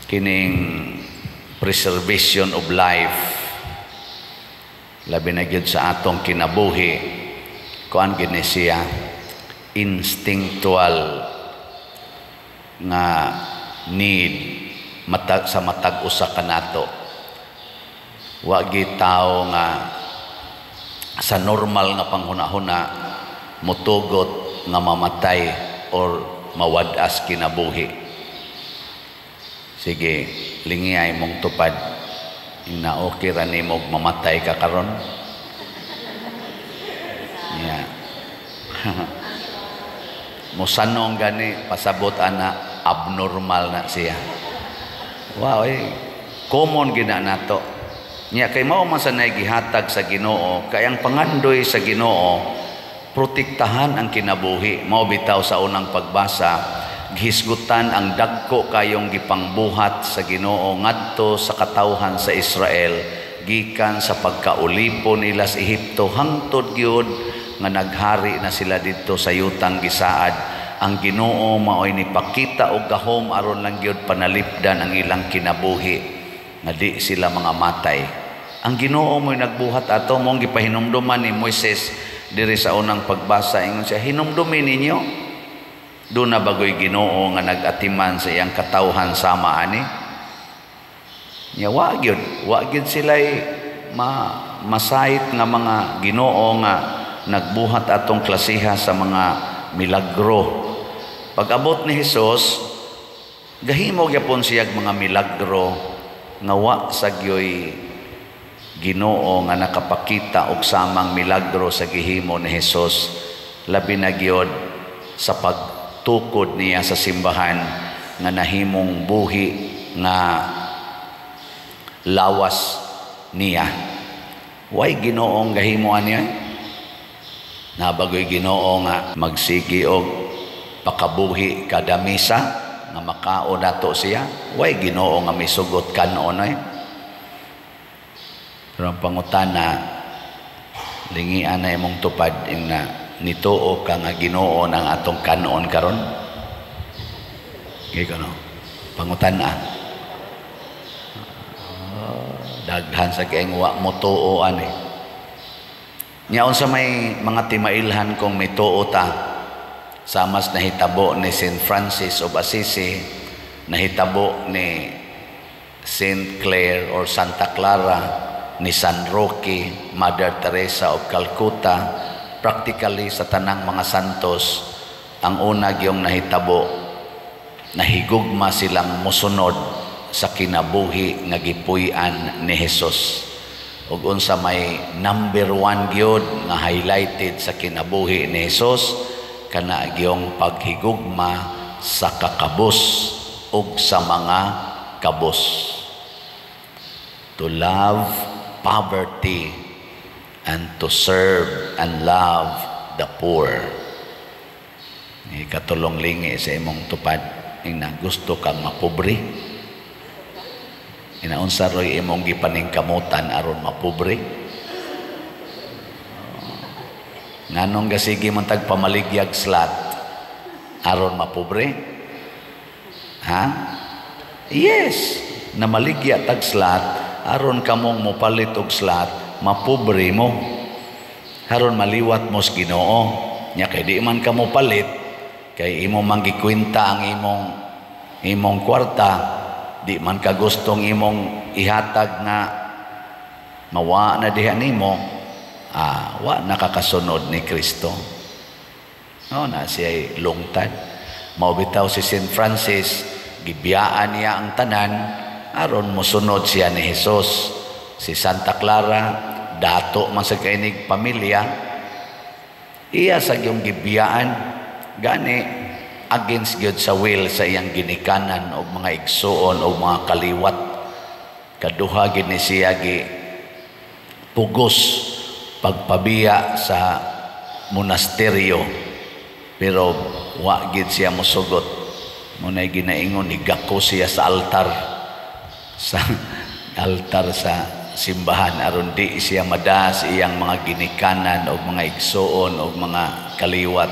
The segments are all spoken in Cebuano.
Kining preservation of life, labi na gyud sa atong kinabuhi, kuan gini siya, instinctual nga need matag sa matag usa kanato. Wa gi tao nga sa normal nga panghuna-huna mutugot nga mamatay or mawad-as kinabuhi. Sige, lingiyay mong tupad na okay ra nimo mamatay ka karon. Yeah. Musanong gani, pasabot ana abnormal na siya. Wow, eh, common gina nato. Nya kay mao man sa gihatag sa Ginoo, kay ang pangandoy sa Ginoo, protektahan ang kinabuhi. Mao bitaw sa unang pagbasa, gihisgutan ang dagko kayong gipangbuhat sa Ginoo ngadto sa katawhan sa Israel gikan sa pagkaulipon nila sa Ehipto hangtod gyud nga naghari na sila didto sa yutang gisaad. Ang Ginoo maoy nipakita og gahom aron lang gyud panalipdan ang ilang kinabuhi nga di sila mga matay. Ang Ginoo mo'y nagbuhat ato, mong gipahinumduman ni Moises diri sa unang pagbasa. Ingon siya, "Hinumdumi ninyo, duna bagoy Ginoo nga nag-atiman sa iyang katawhan sama ani?" Nya wa gyud, wa gyud sila'y masayit nga mga Ginoo nga nagbuhat atong klasiha sa mga milagro. Pag-abot ni Hesus, gahimo gyapon siyag mga milagro nga wa sa gyoy Ginoo nga nakapakita og samang milagro sa gihimo ni Hesus, labi na gyud sa pagtukod niya sa simbahan nga nahimong buhi nga lawas niya. Way Ginoong gahimo niya. Nabagoy Ginoo nga magsigi og pakabuhi kada misa nga makaon nato siya. Way Ginoo nga misugot kanon ay. Pero ang pangutana, lingian na imong tupad ing na nituo ka nga Ginoo ng atong kanon karon? Giko no? Pangutana. Oh, daghan sa kayong wa mo tuo ani. Nya unsa may mga timailhan kung may tuo ta, samas nahitabo ni Saint Francis of Assisi, nahitabo ni Saint Clare or Santa Clara, ni San Roque, Mother Teresa of Calcutta, practically sa tanang mga santos, ang una gyong nahitabo, nahigugma silang musunod sa kinabuhi nga gipuy-an ni Jesus. Ug unsa may number one gyud nga highlighted sa kinabuhi ni Jesus, kana gyong paghigugma sa kakabos ug sa mga kabos. To love poverty and to serve and love the poor. Ikatulong, lingi sa imong tupad ing na gusto kang mapobre. Inaunsa roy imong gipaningkamutan aron mapobre? Nganong gasige man tag pamaligyag slot aron mapobre? Ha? Yes, namaligya tag slot aron kamong mopalit og slot, mapobre mo. Aron maliwat mo sa Ginoo. Nya kay di man ka mopalit, kay imo man gikwenta ang imong kwarta, di man ka gustong imong ihatag nga mawa na diha nimo, wa nakakasunod ni Kristo. No, na siya lungtad. Mao bitaw si Saint Francis, gibiyaan niya ang tanan aron mosunod siya ni Jesus. Si Santa Clara, dato man sa kainig pamilya, iya sa iyong gibiyaan, gani against gyud sa will sa iyang ginikanan og mga igsuon og mga kaliwat. Kaduha gid ni siya gi pugos pagpabiya sa monasteryo, pero wa gid siya mosugot. Munay ginaingon ni gako siya sa altar sa simbahan aron di siya madas iyang mga ginikanan og mga igsuon og mga kaliwat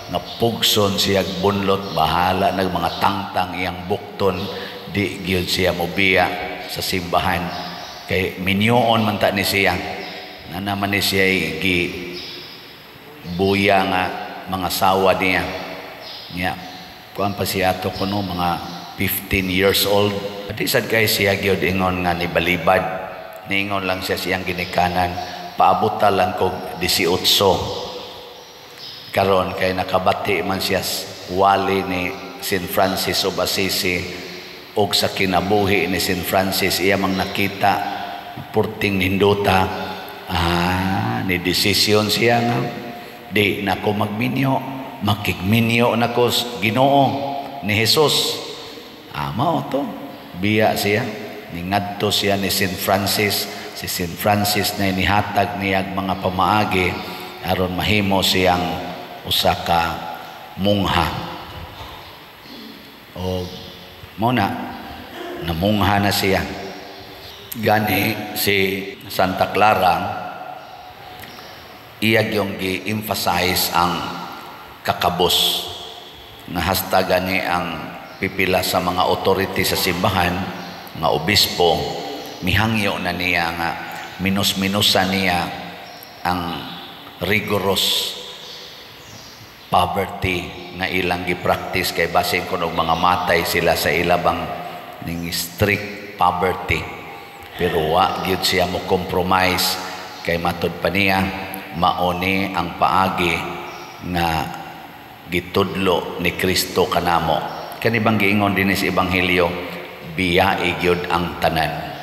nga pugson siya bunlot, bahala nag mga tangtang iyang bukton, di gyud siya mobiya sa simbahan kay minyoon man ta ni siya na naman ni siya gi buya nga mga sawa niya. Nya kuan pa siya ato kuno mga 15 years old. Di sad kay siya gyud ingon nga nibalibad. Niingon lang siya siyang ginikanan, "Paabuta lang kog 18 karon," kay nakabati man siya wali ni St. Francis of Assisi og sa kinabuhi ni St. Francis iya mang nakita purting nindota. Ah, ni desisyon siya nga di na ko magminyo, makigminyo na ko Ginoo ni Jesus. Ah, mao to, biya siya, ningadto siya ni St. Francis. Si St. Francis na nihatag niyag mga pamaagi aron mahimo siyang usa ka mungha. O mao na, namungha na siya. Gani si Santa Clara, iya yung gi-emphasize ang kakabos nga hasta gani ang pipila sa mga authority sa simbahan nga obispo mihangyo na niya nga minus-minusan niya ang rigorous poverty nga ilang gi-practice kay basin kun og mga matay sila sa ilabang ning strict poverty. Pero wa gyud siya mo compromise kay matud pa niya mao ni ang paagi nga gitudlo ni Kristo kanamo. Kani bang giingon dinhi sa Ebanghelyo, biyai gyud ang tanan.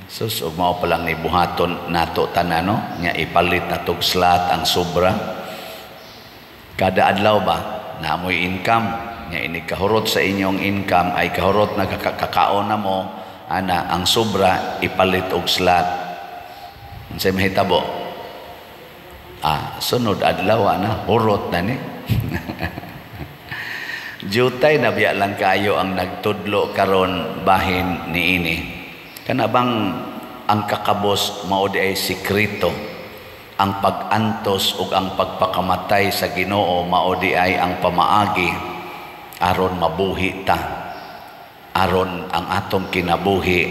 Sus, ug mao pa lang ni buhaton nato tanan, no, nya ipalit natog slot ang sobra kada adlaw ba naamoy income nya. Inig kahurot sa inyong income ay kahurot na kakaon na mo ana, ang sobra ipalit og slot. Unsay mahitabo? Ah, sunod adlaw ana hurot na ni. Jutay na biya lang kayo ang nagtudlo karon bahin niini. Kana bang ang kakabos mao di ay sekreto. Ang pag-antos ug ang pagpakamatay sa Ginoo mao di ay ang pamaagi aron mabuhi ta. Aron ang atong kinabuhi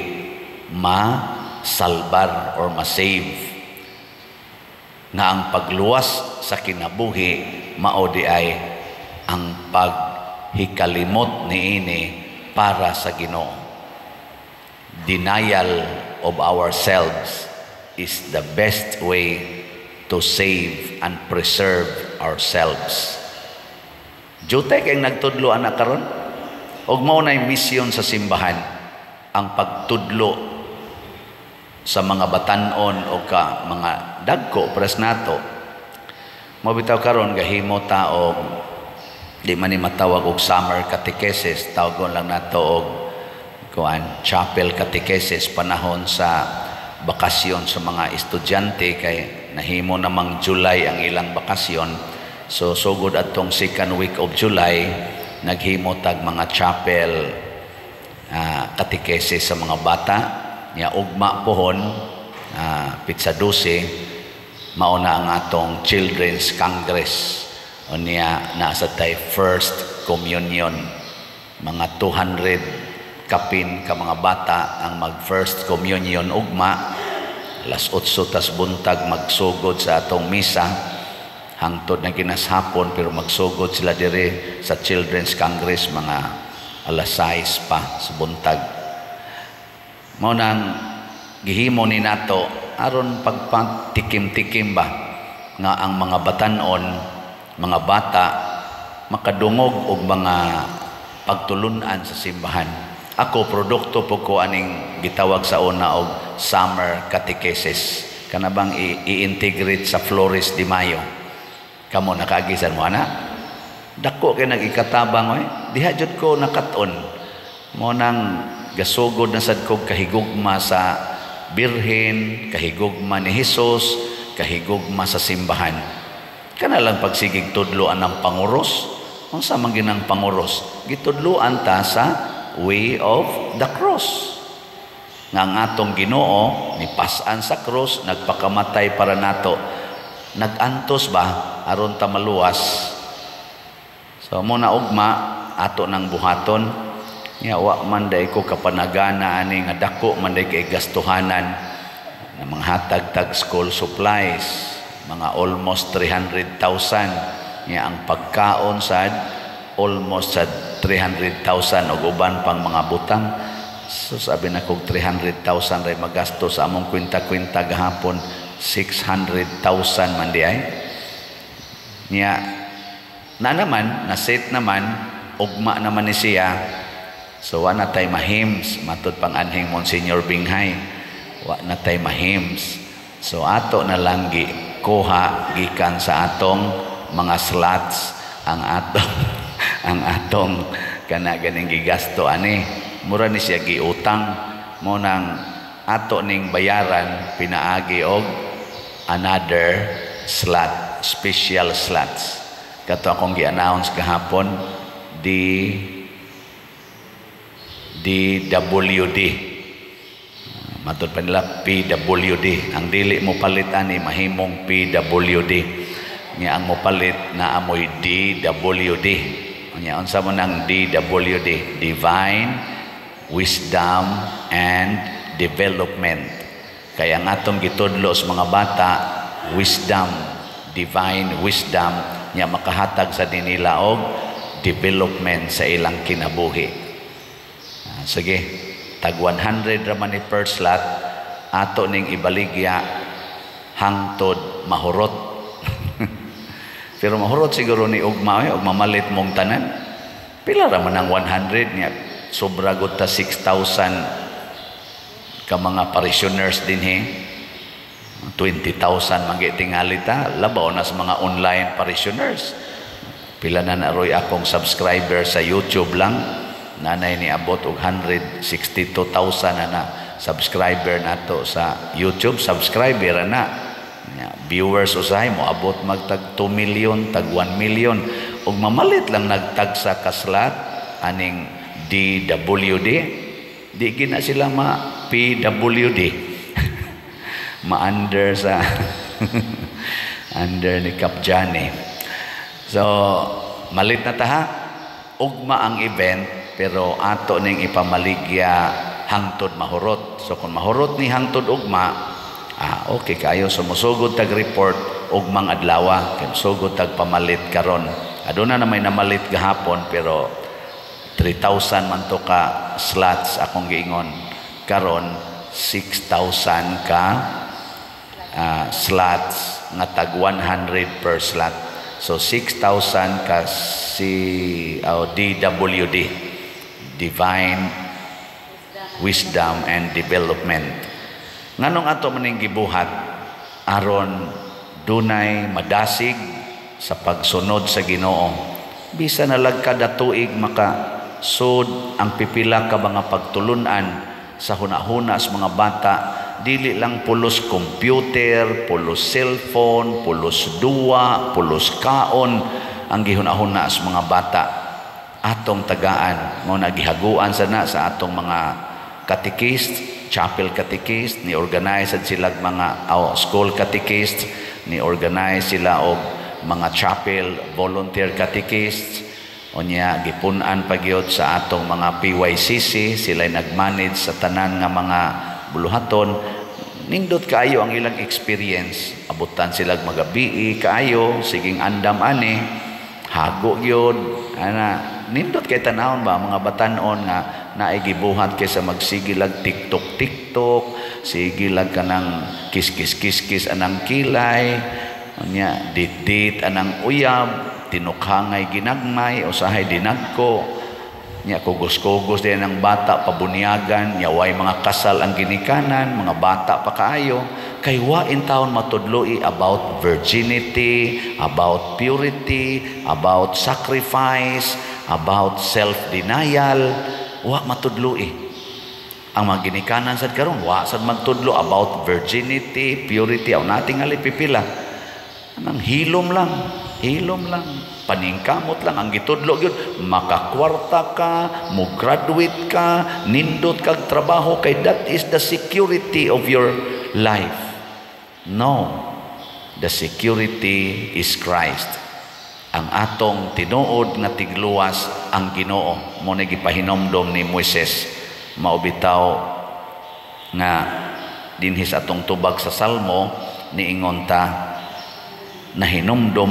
ma-salbar or ma-save. Nga ang pagluwas sa kinabuhi mao di ay ang paghikalimot niini para sa Ginoo. Denial of ourselves is the best way to save and preserve ourselves. Jutay kay nagtudlo ana karon. Og mao nay misyon sa simbahan, ang pagtudlo sa mga batan-on o ka mga dagko pres nato. Mao bitaw karon gahimo ta og di man ni matawag og summer catechesis, tawagon lang nato og kuan, chapel catechesis, panahon sa bakasyon sa mga estudyante kay nahimo namang July ang ilang bakasyon. So sugod atong second week of July, naghimo tag mga chapel catechesis sa mga bata. Nya ugma pohon pitsa 12 mao na ang atong Children's Congress. Unya naa sa tay first communion, mga 200 kapin ka mga bata ang mag first communion ugma. Alas 8 tas buntag magsugod sa atong misa hangtod na ginashapon, pero magsugod sila dire sa Children's Congress mga alas 6 pa sa buntag. Mao nang gihimo ni nato aron pagpatikim-tikim ba nga ang mga batan-on, mga bata makadungog og mga pagtulunan sa simbahan. Ako, produkto po ko aning gitawag sa una og summer catechesis. Kana bang i-integrate sa Flores de Mayo. Kamo nakaagisan mo ana? Dako kay nag-ikatabang oy. Diha jud ko nakat-on. Mo nang gasugod na sad ko kahigugma sa Birhen, kahigugma ni Hesus, kahigugma sa simbahan. Kana lang pagsigig tudloan ng panguros. Unsa man ginang panguros? Gitudloan ta sa way of the cross. Nga ang atong Ginoo nipas-an sa cross, nagpakamatay para nato. Nag-antos ba aron ta maluwas? So mo na ugma ato nang buhaton. Nya wa man day ko kapanagana ani nga dako man day kay gastuhanan na mga hatag tag school supplies, mga almost 300,000. Nya ang pagkaon sad almost sa 300,000 og uban pang mga butang. So sabi na kog 300,000 ray magasto sa among kwenta-kwenta gahapon, 600,000 man di ay. Nya na naman, na set naman, ugma naman ni siya. So wa na tay mahims, matud pang anhing Monsignor Binghay. Wa na tay mahims. So ato na lang gi kuha gikan sa atong mga slots ang atong kana ganing gigasto ani. Mura ni siya giutang mo nang ato ning bayaran pinaagi og another slot, special slots. Kato akong gi-announce gahapon, DWD. Matud pa nila PWD. Ang dili mo palit ani mahimong PWD. Nya ang mopalit na amoy DWD. Nya unsa man ang DWD? Divine Wisdom and Development. Kaya ang atong gitudlo sa mga bata, wisdom, divine wisdom, nya makahatag sa dinila og development sa ilang kinabuhi. Ah, sige, tag 100 ra man ni per slot, ato ning ibaligya hangtod mahurot. Pero mahurot siguro ni ugma og mamalit mong tanan. Pila ra man ang 100 niya? Sobra gud ta 6,000 ka mga parishioners dinhi. 20,000 man tingali ta, labaw na sa mga online parishioners. Pila na naroy akong subscriber sa YouTube lang. Nanay ni abot og 162,000 na na subscriber nato sa YouTube. Subscriber na. Viewers usahay mo abot magtag 2 million, tag 1 million. Ug mamalit lang nagtagsa ka slot aning DWD, di gina sila ma PWD, ma-under sa under ni Cap Johnny. So malit na ta ha. Ugma ang event, pero ato ning ipamaligya hangtod mahurot. So kung mahurot ni hangtod ugma, ah, okay kayo. Sumusugod tag report ugmang adlawa kay sugod tag pamalit karon. Aduna na may namalit gahapon, pero 3,000 man to ka slots akong giingon. Karon 6,000 ka slots nga tag 100 per slot. So 6,000 ka si, oh, DWD, Divine Wisdom and Development. Nganong ato maning gibuhat? Aron dunay madasig sa pagsunod sa Ginoo. Bisan na lag kada tuig maka sud ang pipila ka mga pagtulunan sa hunahuna sa mga bata, dili lang pulos computer, pulos cellphone, pulos duwa, pulos kaon ang gihunahuna sa mga bata. Atong tagaan mo na gihaguan sana sa atong mga catechist, chapel catechist, ni organize sad sila mga, oh, school catechist, ni organize sila og mga chapel volunteer catechists. Unya gipun-an pa gyud sa atong mga PYCC, sila nag-manage sa tanan nga mga buluhaton. Nindot kaayo ang ilang experience. Abutan sila magabii kaayo, siging andam ani, hago gyud ana. Nindot kay tanawon ba mga batanon nga naay gibuhat kaysa magsige lag TikTok TikTok, sige lag kanang kiss kiss kiss kiss anang kilay, unya dit dit anang uyab, tinukhangay ginagmay, usahay dinagko. Nya kugos-kugos din ang bata pabunyagan, nya way mga kasal ang ginikanan, mga bata pa kaayo kay wa in taon matudloi about virginity, about purity, about sacrifice, about self-denial. Wa matudloi. Ang mga ginikanan sad karon wa sad magtudlo about virginity, purity. Aw natingali pipila anang hilom lang, hilom lang, paningkamot lang ang gitudlo gyud, makakwarta ka, mo graduate ka, nindot kag trabaho kay that is the security of your life. No, the security is Christ. Ang atong tinuod nga tigluwas, ang Ginoo. Mao na gipahinomdom ni Moises. Mao bitaw nga dinhi sa atong tubag sa Salmo, niingon ta, "Nahinomdom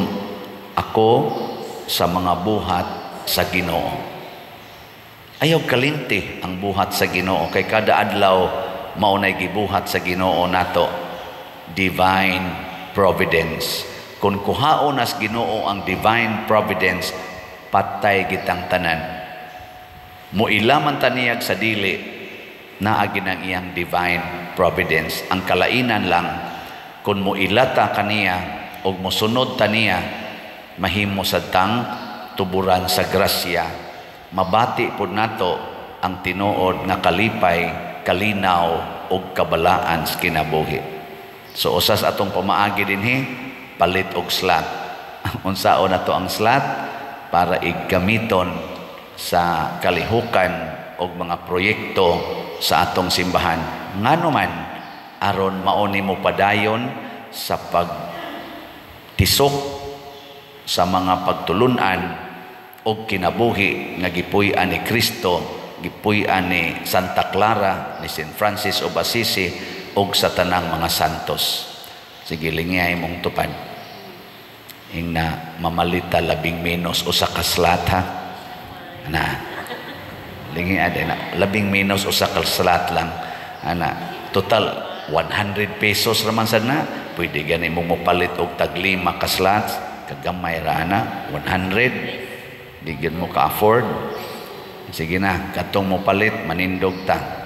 ako sa mga buhat sa Ginoo." Ayaw kalimti ang buhat sa Ginoo kay kada adlaw mao nay gibuhat sa Ginoo nato, divine providence. Kung kuhaon nas Ginoo ang divine providence, patay gitang tanan. Muila man taniyag sa dili, naa ang iyang divine providence. Ang kalainan lang, kung muila ta kaniya og mosunod ta niya, mahimo sad tang tuburan sa grasya. Mabati pud nato ang tinuod nga kalipay, kalinaw ug kabalaan sa kinabuhi. So usas atong pamaagi dinhi, palit og slot. Unsaon nato ang slot para igamiton sa kalihukan og mga proyekto sa atong simbahan? Ngano man aron mao nimo padayon sa pagtisok sa mga pagtulunan og kinabuhi nga gipuy-an ni Kristo, gipuy-an ni Santa Clara, ni Saint Francis of Assisi ug sa tanang mga santos. Sige, lingiyay mong tupad. Ingna mamalita labing menos usa ka slot, ha. Na. Lingi na labing menos usa ka slot lang. Ana, total 100 pesos raman sad na. Pwede gani mo mopalit og tag lima ka slots, kagamay ra ana, 100. Di gyud mo ka afford. Sige na, katong mo palit, manindog ta.